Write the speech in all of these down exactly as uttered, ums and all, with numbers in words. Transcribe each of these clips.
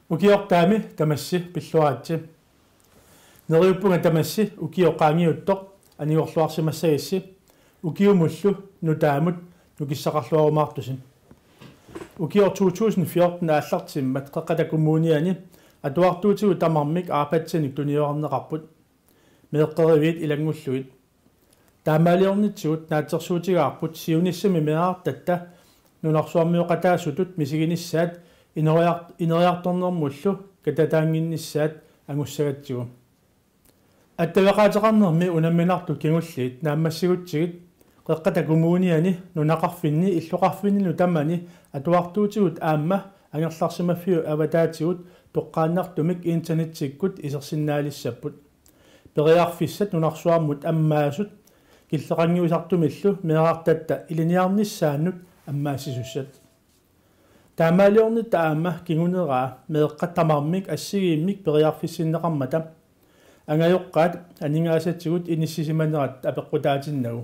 Ukiortaami tamassi pilluaritsi. Neriuppunga tamassi ukioq qaangiuttoq anigorluarsimassagissi ukiumullu nutaamut nukissaqarluarumaartusi. Ukioq to tusind fjorten aallartimmat Qeqqata Kommuniani atuartuutigut tamarmik aappatsinik tuniorarneqarput. Meeqqeriviit ilanngullugit. Taamaaliornitsigut naatsorsuutigaarput siunissami meerartatta nunarsuarmioqataasutut misiginissaat ineriar-, ineriartornermullu katataannginnissaat angussagatsigu. Attaveqaateqarnermi unamminartut kingulliit naammassigutsigit Qeqqata Kommuniani nunaqarfinni illoqarfinnilu tamani atuartuutigut aamma angerlarsimaffiup avataatigut toqqaannartumik internettikkut isersinnaalissapput. Periarfissat nunarsuarmut ammaasut killeqanngiusartumillu meerartatta ilinniarnissaannut ammaassisussat. Taamaaliornitta aamma kinguneraa meeqqat tamarmik assigiimmik periarfissinneqarmata angajoqqaat aningaasatigut inissisimanerat apeqqutaatinnagu.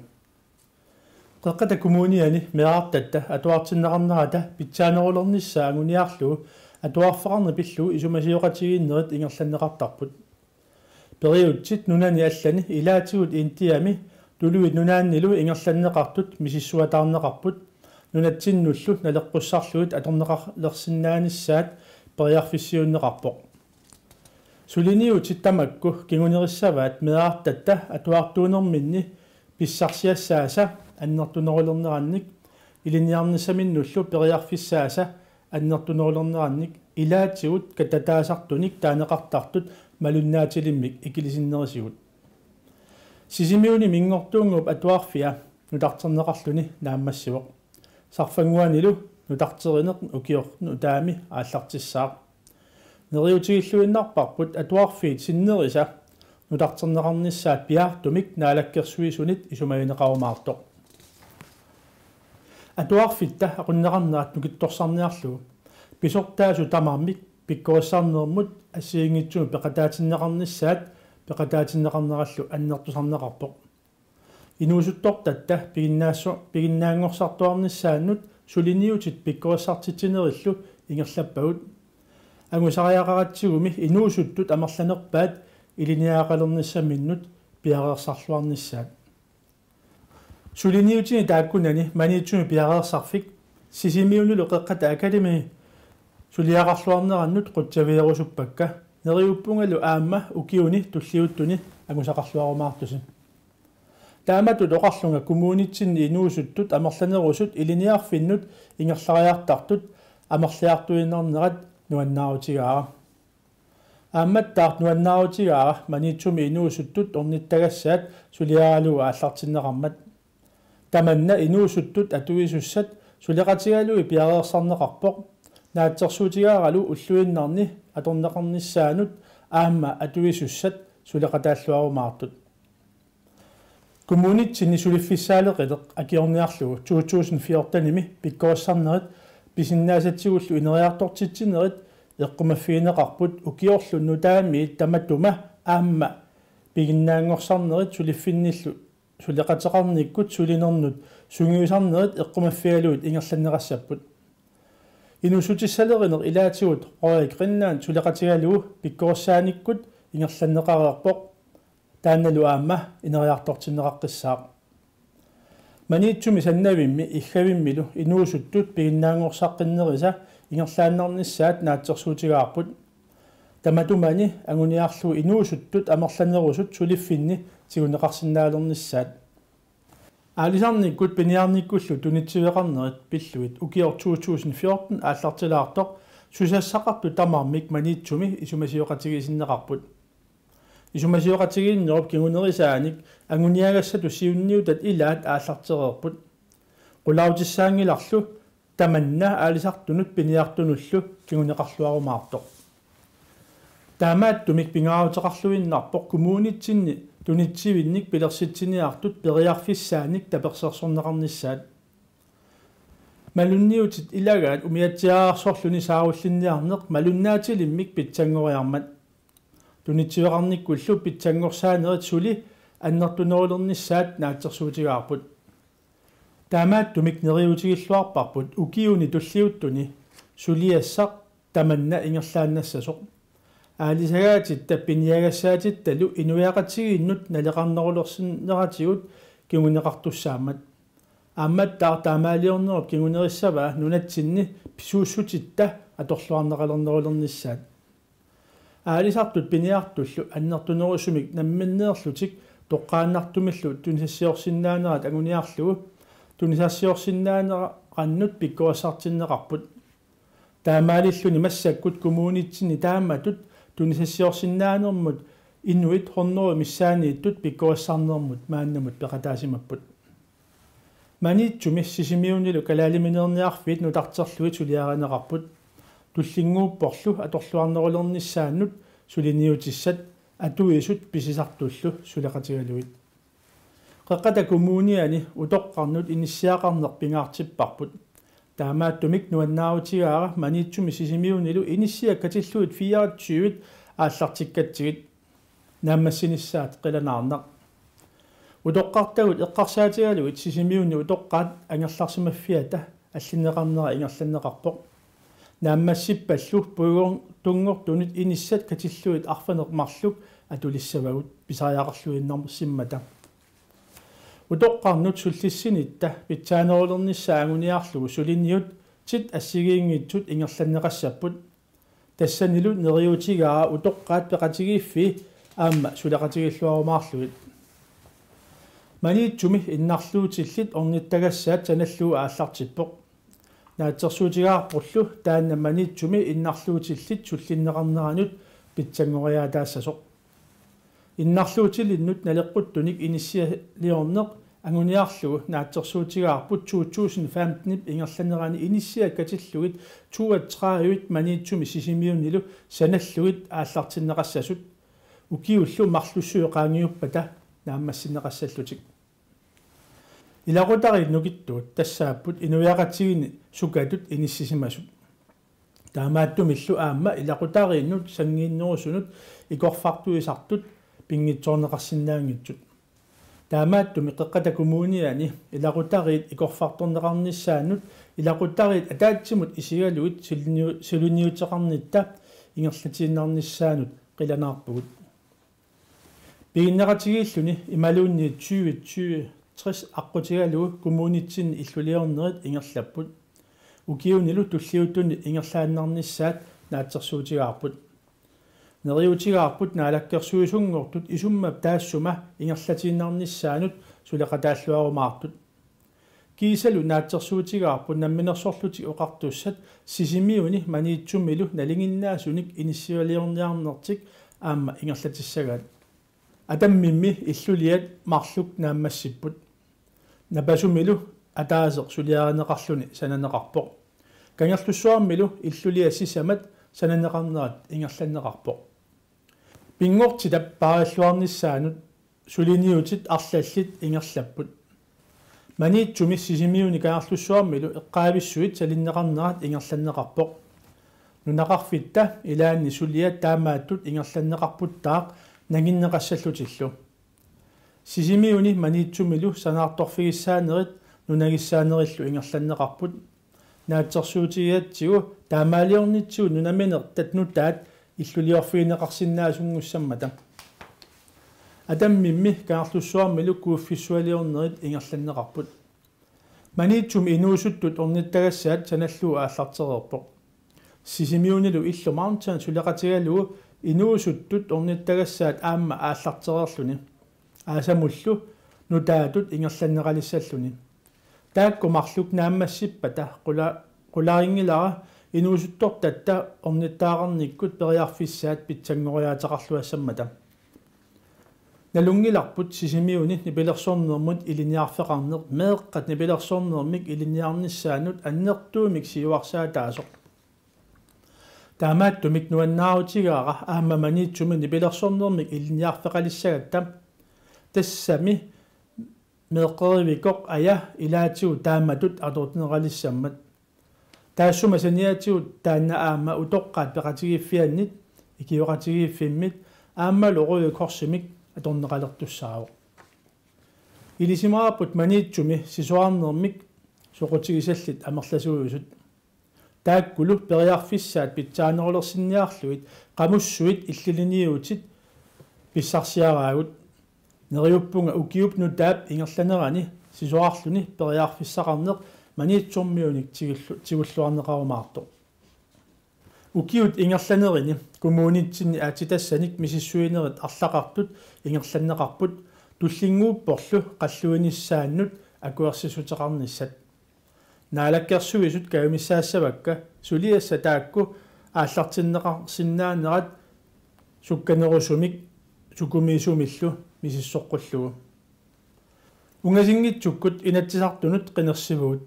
Qeqqata Kommuniani meerartatta atuartinneqarnerata pitsaanerulernissaa anguniarlugu atuarfeqarneq pillugu isumasioqatigiinnerit ingerlanneqartarput. Periutsit nunani allani ilaatigut Indiami Tuluit Nunaannilu ingerlanneqartut misissuataarneqarput nunatsinnullu naleqqussarlugit atorneqalersinnaanissaat periarfissiuunneqarpoq. Suliniutit tamakku kingunerissavaat meerartatta atuartuunerminni pissarsiassaasa annertunerulernerannik ilinniarnissaminnullu periarfissaasa annertunerulernerannik ilaatigut katataasartunik taaneqartartut malunnaatilimmik ikilisinnerisigut. Sisimiuni Minngortuunnguup atuarfia nutarterneqarluni naammassivoq. Sarfannguanilu nutarterineq ukioq nutaami aallartissaaq. Neriutigilluinnarparput atuarfiit sinnerisa nutarterneqarnissaat piaartumik naalakkersuisunit isumagineqarumaartoq. Atuarfitta aqunneqarnerat nukittorsarniarlugu pisortaasut tamarmik pikkorissarnermut assigiinngitsumik peqataatinneqarnissaat peqataatinneqarnerallu annertusarneqarpoq. Inuusuttortatta piginnaasso-, piginnaanngorsartuarnissaannut suliniutit pikkorissartitsinerillu ingerlappagut. Angusariaqaratsigumi inuusuttut amerlanerpaat ilinniagaqalernissaminnut piareersarluarnissaat. Suliniutini taakkunani Maniitsumi piareersarfik Sisimiunilu Qeqqata Akademi suliaqarluarnerannut qutsavigerusuppakka, neriuppungalu aamma ukiuni tulliuttuni angusaqarluarumaartusi. Taamatut oqarlunga kommunitsinni inuusuttut amerlanerusut ilinniarfinnut ingerlariartartut amerliartuinnarnerat nuannaarutigaara. Aammattaaq nuannaarutigaara Maniitsumi inuusuttut ornittagassaat suliaralugu aallartinneqarmat. Tamanna inuusuttut atuisussat suleqatigalugit piareersarneqarpoq, naatsorsuutigaaralu ulluinnarni atorneqarnissaanut aamma atuisussat suleqataalluarumaartut. Kommunitsinni suliffissaaleqineq akiorniarlugu to tusind fjortenimi pikkorissarnerit pisinnaasatigullu ineriartortitsinerit eqqumaffigineqarput ukiorlu nutaamiit tamatuma aamma piginnaanngorsarnerit suliffinnillu suleqateqarnikkut sulinernut sungiusarnerit eqqumaffigalugit ingerlanneqassapput. Inuussutissalerineq ilaatigut Frederik Greenland suleqatigalugu pikkorissaanikkut ingerlanneqareerpoq, taannalu aamma ineriartortinneqaqqissaaq. Maniitsumi Sannavimmi Iggavimmilu inuusuttut piginnaanngorsaqqinnerisa ingerlaannarnissaat naatsorsuutigaarput. Tamatumani anguniarlugu inuusuttut amerlanerusut suliffinni tiguneqarsinnaalernissaat. Aalisarnikkut piniarnikkullu tunitsiveqarnerit pillugit ukioq to tusind fjorten aallartilaartoq susassaqartut tamarmik Maniitsumi isumasioqatigiissinneqarput. Isumasioqatigiinnerup kingunerisaanik anguniagassatut siunniutat ilaat aallartereerput. Qulaarutissaanngilarlu tamanna aalisartunut piniartunullu kinguneqarluarumaartoq. Taamaattumik pingaaruteqarluinnarpoq kommunitsinni tunitsivinnik pilersitsiniartut periarfissaannik tapersersorneqarnissaat. Malunniutit ilagaat umiatsiaararsorluni saarullinniarneq malunnaatilimmik pitsanngoriarmat. Tunitsiveqarnikkullu pitsanngorsaanerit suli annertunerulernissaat naatsorsuutigaarput. Taamaattumik neriuutigilluarparput ukiuni tulliuttuni suliassaq tamanna ingerlaannassasoq. Aalisagaatitta piniagassaatittalu inuiaqatigiinnut naleqarnerulersinneratigut kinguneqartussaammat. Aammattaaq taamaaliornerup kingunerissavaa nunatsinni pisuussutitta atorluarneqalernerulernissaat. Aalisartut piniartullu annertunerusumik namminneerlutik toqqaannartumillu tunisassiorsinnaanerat anguniarlugu tunisassiorsinnaanerannut pikkorissartinneqarput. Taamaalilluni massakkut kommunitsinni taamatut tunisassiorsinnaanermut inuit hundrede missaanniittut pikkorissarnermut maannamut peqataasimapput. Maniitsumi Sisimiunilu kalaalimineerniarfiit nutarterlugit suliarineqarput. Tullinnguupporlu atorluarnerulernissaannut suliniutissat atuisut pisisartullu suleqatigalugit. Qeqqata Kommuniani utoqqarnut inissiaqarneq pingaartipparput. Taamaattumik nuannaarutigaara Maniitsumi Sisimiunilu inissiat katillugit fireogtyve aallartikkatsigit. Naammassinissaat qilanaarnaq. Utoqqartagut eqqarsaatigalugit Sisimiuni utoqqaat angerlarsimaffiata allinneqarnera ingerlanneqarpoq. Naammassippallu puigortunngortunut inissat katillugit arfineq-marluk atulissavagut pisariaqarluinnarsimmata. Utoqqarnut sullissinitta pitsaanerulernissaa anguniarlugu suliniutit assigiinngitsut ingerlanneqassapput. Tassanilu neriuutigaara utoqqaat peqatigiiffii aamma suleqatigilluarumaarlugit. Maniitsumi innarluutillit ornittagassaat sanallugu aallartippoq. Naatsorsuutigaarpullu taanna Maniitsumi innarluutillit sullinneqarneranut pitsanngoriaataassasoq. Innarluutilinnut naleqquttunik inissialiorneq anguniarlugu naatsorsuutigaarput to tusind femten-ip ingerlanerani inissiat katillugit toogtredive Maniitsumi Sisimiunilu sanallugit aallartinneqassasut ukiullu marlussuit qaangiuppata naammassinneqassallutik. Ilaqutariit nukittuut tassaapput inuiaqatigiinni sukatut inissisimasut. Taamaattumillu aamma ilaqutariinnut sanngiinnerusunut ikorfartuisartut pinngitsoorneqarsinnaanngitsut. Taamaattumik Qeqqata Kommuniani ilaqutariit ikorfartorneqarnissaannut ilaqutariit ataatsimut isigalugit suliniu-, suliniuteqarnitta ingerlatiinnarnissaanut qilanaarpugut. Piginneqatigiilluni imaluunniit tyve tyve tres aqqutigalugu kommunitsinni illuliornerit ingerlapput. Ukiunilu tulliuttuni ingerlaannarnissaat naatsorsuutigaarput. Neriuutigaarput naalakkersuisunngortut isummap taassuma ingerlatiinnarnissaanut suleqataalluarumaartut. Kiisalu naatsorsuutigaarput Namminersorlutik Oqartussat Sisimiuni Maniitsumilu nalinginnaasunik inissialiorniarnertik aamma ingerlatissagaat. Atammimmi illuliat marluk naammassipput. Napasumilu ataaseq suliarineqarluni sananeqarpoq. Kangerlussuarmilu illuliat sisamat sananeqarnerat ingerlanneqarpoq. Pinngortitap paarilluarnissaanut suliniutit arlallit ingerlapput. Maniitsumi Sisimiuni Kangerlussuarmilu eqqaavissuit salinneqarnerat ingerlanneqarpoq. Nunaqarfitta ilaanni suliat taamaattut ingerlanneqarputtaaq nanginneqassallutillu. Sisimiuni Maniitsumilu sanaartorfigissaanerit nunagissaanerillu ingerlanneqarput. Naatsorsuutigigatsigu taamaaliornitsigut nunaminertat nutaat illuliorfigineqarsinnaasunngussammata. Atammimmi Kangerlussuarmilu kuuffissualiornerit ingerlanneqarput. Maniitsumi inuusuttut ornittagassaat sanallugu aallartereerpoq. Sisimiunilu Illu Mountain suleqatigalugu inuusuttut ornittagassaat aamma aallartereerluni. Aasamullu nutaatut ingerlanneqalissalluni. Taakku marluk naammassippata qula-, qularinngilara inuusuttortatta ornittagaqarnikkut periarfissaat pitsanngoriaateqarluassammata. Nalunngilarput Sisimiuni nipilersornermut ilinniarfeqarneq meeqqat nipilersornermik ilinniarnissaannut annertuumik siuarsaataasoq. Taamaattumik nuannaarutigaara aamma Maniitsumi nipilersornermik ilinniarfeqalissagatta. Tassami meeqqerivikkoq aja ilaatigut taamatut atorneqalissammat. Taassuma saniatigut taanna aamma utoqqaat peqatigiiffiannit, ikioqatigiiffimmit aammalu Røde Korsimik atorneqalertussaavoq. Ilisimavarput Maniitsumi sisorarnermik soqutigisallit amerlasuuisut. Taakkulu periarfissaat pitsaanerulersinniarlugit qamussuit illiliniutit pissarsiaraagut. Neriuppunga ukiup nutaap ingerlanerani sisorarluni periarfissaqarneq Maniitsormiunik tigullu-, tigulluarneqarumaartoq. Ukiut ingerlanerini kommunitsinni aatsitassanik misissuinerit arlaqartut ingerlanneqarput tullinnguupporlu qalluinissaannut akuersissuteqarnissat. Naalakkersuisut kajumissaassavakka suliassat taakku aallartinneqarsinnaanerat sukkanerusumik sukumiisumillu misissoqqullugu. Ungasinngitsukkut Inatsisartunut qinersivugut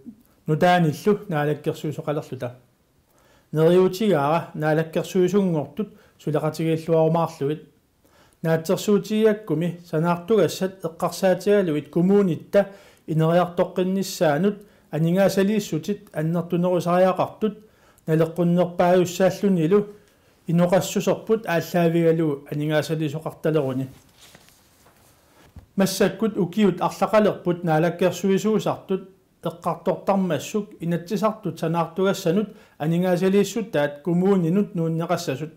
nutaanillu naalakkersuisoqalerluta. Neriuutigaara naalakkersuisunngortut suleqatigiilluarumaarlugit. Naatsorsuutigigakkumi sanaartugassat eqqarsaatigalugit kommunitta ineriartoqqinnissaanut aningaasaliissutit annertunerusariaqartut naleqqunnerpaajussaallunilu inoqassuserput aallaavigalugu aningaasaliisoqartaleruni. Massakkut ukiut arlaqalerput naalakkersuisuusartut eqqartortarmassuk Inatsisartut sanaartugassanut aningaasaliissutaat kommuninut nuunneqassasut.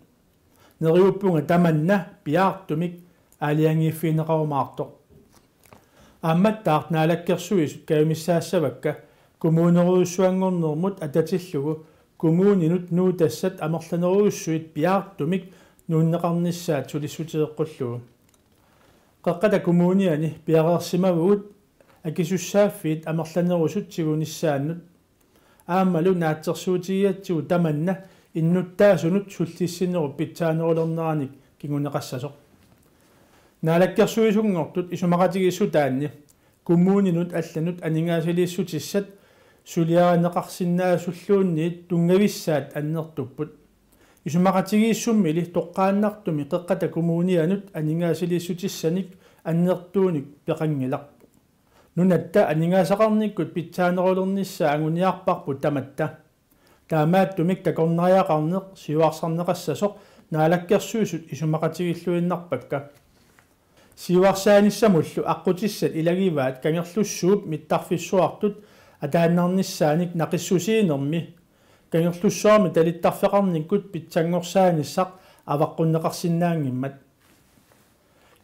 Neriuppunga tamanna piaartumik aalajangiiffigineqarumaartoq. Aammattaaq naalakkersuisut kajumissaassavakka kommunerujussuanngornermut atatillugu kommuninut nuutassat amerlanerujussuit piaartumik nuunneqarnissaat sulissutigeqqullugu. Qeqqata Kommuniani piareersimavugut akisussaaffiit amerlanerusut tigunissaannut. Aammalu naatsorsuutigigatsigu tamanna innuttaasunut sullissinerup pitsaanerulerneranik kinguneqassasoq. Naalakkersuisunngortut isumaqatigiissutaanni kommuninut allanut aningaasaliissutissat suliarineqarsinnaasulluunniit tunngavissaat annertupput. Isumaqatigiissummili toqqaannartumik Qeqqata Kommunianut aningaasaliissutissanik annertuunik peqanngilaq. Nunatta aningaasaqarnikkut pitsaanerulernissaa anguniarparput tamatta. Taamaattumik takornariaqarneq siuarsarneqassasoq naalakkersuisut isumaqatigiilluinnarpakka. Siuarsaanissamullu aqqutissat ilagivaat Kangerlussuup mittarfissuartut ataannarnissaanik naqissusiinermi Kangerlussuarmi talittarfeqarnikkut pitsanngorsaanissaa avaqqunneqarsinnaanngimmat.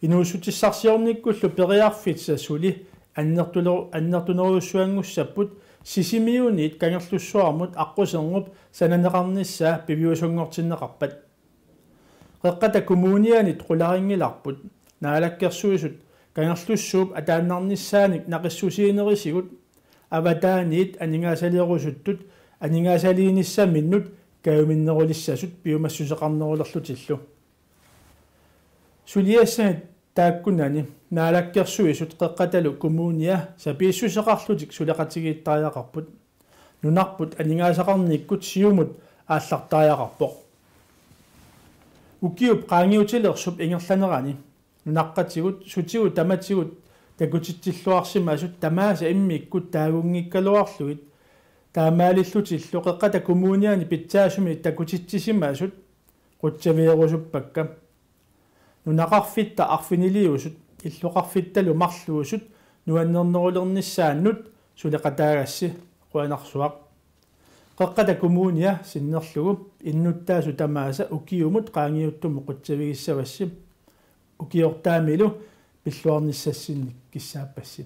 Inuussutissarsiornikkullu periarfissaq suli annertulero-, annertunerujussuanngussapput Sisimiuniit Kangerlussuarmut aqqusernup sananeqarnissaa piviusunngortinneqarpat. Qeqqata Kommunianit qularinngilarput naalakkersuisut Kangerlussuup ataannarnissaanik naqissusiinerisigut avataaniit aningaasaleerusuttut aningaasaliinissaminnut kajuminnerulissasut piumassuseqarnerulerlutillu. Suliassanit taakkunani naalakkersuisut Qeqqatalu Kommunia sapiissuseqarlutik suleqatigiittariaqarput. Nunarput aningaasaqarnikkut siumut aallartariaqarpoq. Ukiup qaangiutilersut ingerlanerani nunaqqatigut sutigut tamatigut takutitsilluarsimasut tamaasa immikkut taagunngikkaluarlugit taamaalillutillu Qeqqata Kommuniani pitsaasumik takutitsisimasut qutsavigerusuppakka. Nunaqarfitta arfiniliusut, illoqarfittalu marluusut nuannernerulernissaannut suleqataagassi, qujanarsuaq. Qeqqata Kommunia sinnerlugu innuttaasut tamaasa ukiumut qaangiuttumut qutsavigissavassi. Ukiortaamilu pilluarnissassinnik kissaappassi.